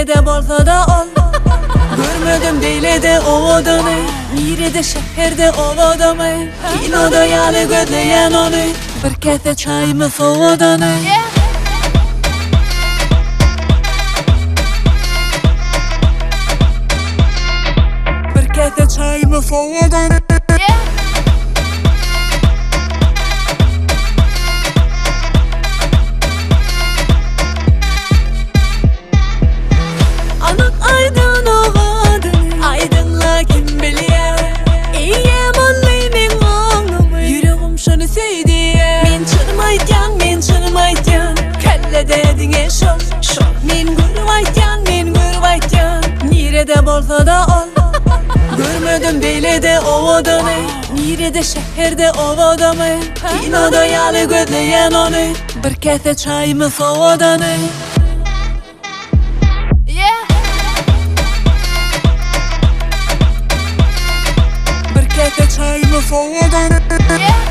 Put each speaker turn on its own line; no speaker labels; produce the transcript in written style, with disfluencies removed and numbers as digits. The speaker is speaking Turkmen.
Nirede bolsa-da ol. Görmedim beýle-de owadany. Nirede şäherde obadamy. Kinoda ýaly gözleýän ony. Bir käse çaýymy sowadany. Bir käse çaýymy sowadany. Anyk aýdan owadyny Aýdyňla kim bilýär Eýýäm aldy meň aňymy Ýüregim şony söýdýär Men çynym aýtýan, men çynym aýtýan Kellede diňe şol, şol Men görüp aýtýan, men görüp aýtýan Nirede bolsa-da ol Görmedim beýle-de owadany Nirede şäherde obadamy Kinoda ýaly gözleýän ony Bir käse çaýymy sowadany. Bir käse çaýymy sowadany.